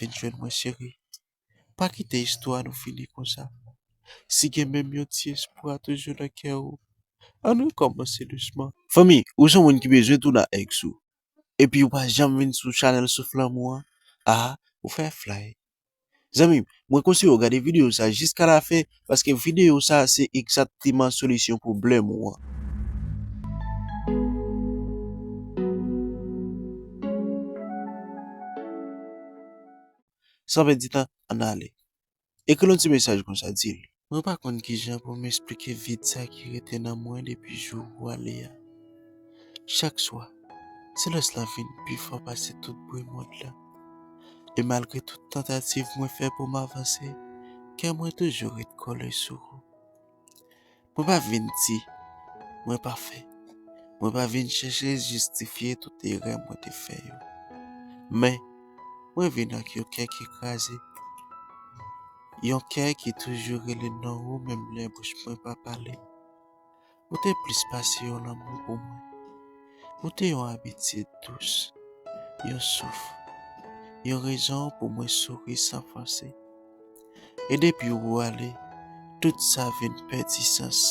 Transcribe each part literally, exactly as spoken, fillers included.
vin jwenn mwen, cheri. Pa kite istwa nou fini konsa. Si gen menm yon ti espwa toujou nan kè ou, ann rekòmanse dousman. Fanmi, ou se yon moun ki bezwen tounen ak ex ou, epi ou pa janm vin sou chanèl Souf Lanmou an, a, ou fè flay. Zanmi m, mwen konseye w gade videyo sa jiska lafen, paske videyo sa se egzakteman solisyon pwoblèm ou an. San pèdi tan, ann ale. Ekri l yon ti mesaj konsa, di l: Mwen pa konn kijan pou m esplike vid sa ki rete nan mwen depi jou ou ale a. Chak swa, silans lan vin pi fò pase tout bri mond lan. E malgre tout tantativ mwen fè pou m avanse, kè mwen toujou ret kole sou ou. Mwen pa vin di mwen pafè. Mwen pa vin chèche jistifye tout erè mwen te fè yo. Men, mwen vin ak yon kè ki kraze. Yon kè ki toujou rele non ou menm lè bouch mwen pa pale. Ou te plis pase yon lanmou pou mwen. Ou te yon abitid dous, yon souf, yon rezon pou mwen souri san fòse. E depi ou ale, tout sa vin pèdi sans.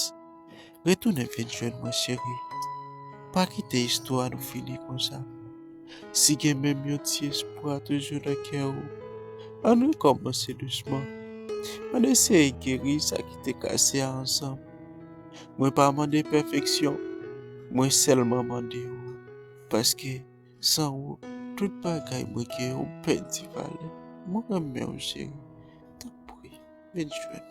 Retounen vin jwenn mwen, cheri. Pa kite istwa nou fini konsa. Si gen menm yon ti espwa toujou nan kè ou, ann rekòmanse dousman. Ann eseye geri sa ki te kase a ansanm. Mwen pa mande pèfeksyon, mwen sèlman mande ou, paske san ou, tout bagay mwen gen yo pèdi valè. Mwen renmen w, cheri. Tanpri, vin jwenn